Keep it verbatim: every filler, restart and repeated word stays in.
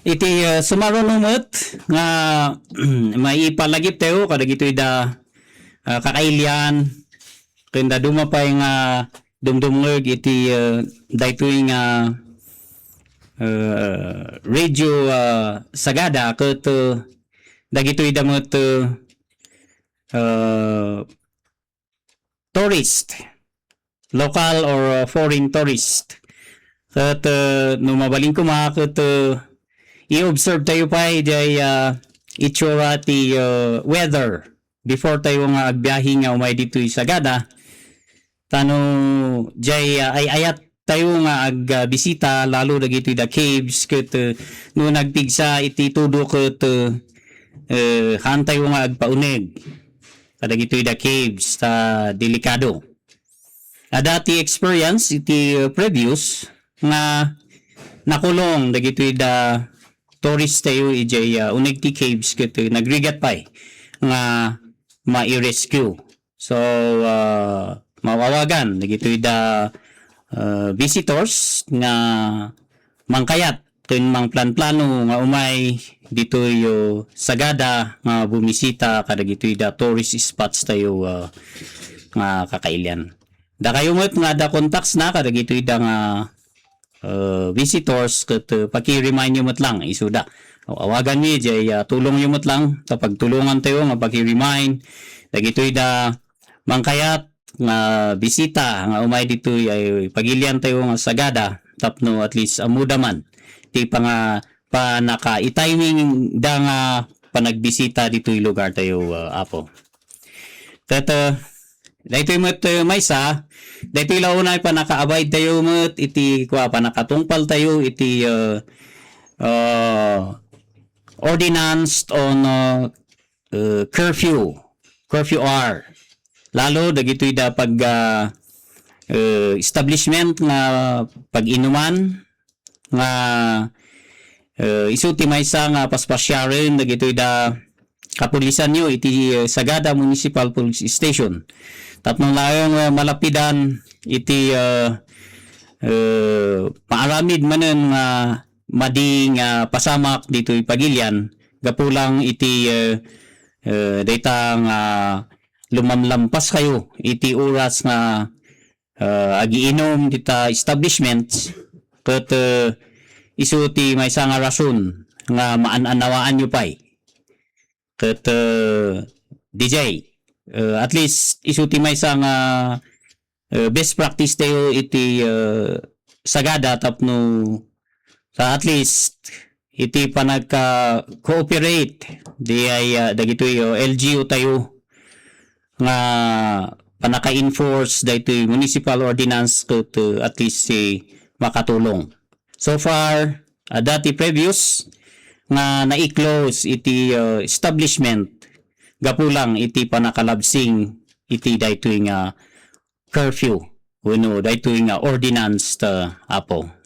Iti, ah, sumaruno met nga maipalagiptayo kadagitoy da, ah, kakailian, ken da duma pay nga dumdumngeg iti, ah, daytoy nga, ah, Radio, ah, Sagada ket, ah, dagitoy da met, ah, ah, tourist, local or, uh, foreign tourist. Ket, uh, no mabalin koma ket, uh, i-observe tayo pay jay, uh, itsura ti, uh, weather before tayo nga agbiahe nga umay ditoy Sagada. Ta no jay, uh, ay-ayat tayo nga agbisita lalo dagitoy da caves ket, uh, no nagpigsa iti tudo ket, uh, uh, haan tayo nga agpauneg kadagitoy da caves ta delikado. Adda ti experience iti, uh, previous nga nakulong dagitoy da tourist tayo ijay, uh, uneg ti caves ket, uh, nagrigat pay nga mai-rescue. So, uh, mawawagan dagitoy da, uh, visitors nga mangkayat ken mangplanplano nga umay ditoy, uh, Sagada nga bumisita kadagitoy da tourist spots tayo, uh, nga kakailian. Dakayo met nga adda contacts na kadagitoy da nga, uh, visitors ket, uh, paki-remind yo met lang isuda. Awagan mi jay, uh, tulong yo met lang ta pagtulongan tayo nga paki-remind dagitoy da mangkayat nga bisita nga umay ditoy ay pagilian tayo nga Sagada tapno at least ammoda man ti panga-, panaka-i-timing da nga panagbisita ditoy lugar tayo, uh, Apo. Ket, uh, daytoy met, uh, maysa, daytoy la unay panaka-abide tayo met iti kua, panakatungpal tayo iti, uh, uh, ordinance on, uh, uh, curfew, curfew hour. Lalo dagitoy da pag, ah, uh, establishment nga pag-inuman nga, uh, isu ti maysa nga paspasiaren dagitoy da kapulisan yo iti, uh, Sagada Municipal Police Station. Tapno laeng, uh, malapidan iti, uh, uh, maaramid manen nga madi nga pasamak ditoy pagilian gapu lang iti, eh, eh, dayta nga lumamlampas kayo iti oras nga, eh, agiinom dita establishments ket, eh, isu ti maysa nga rason nga maan-annawaan yo pay. Ket, eh, D J, eh, at least isu ti maysa nga, eh, best practice tayo iti, eh, Sagada tapno sa at least iti panagka-cooperate di ay, ah, dagitoy, oh, L G U tayo nga panaka-enforce daytoy municipal ordinance ket, eh, at least, eh, makatulong. So far, adda ti previous nga nai-close iti, uh, establishment gapu lang iti panakalabsing iti daytoy nga curfew wenno daytoy nga ordinance ta, Apo.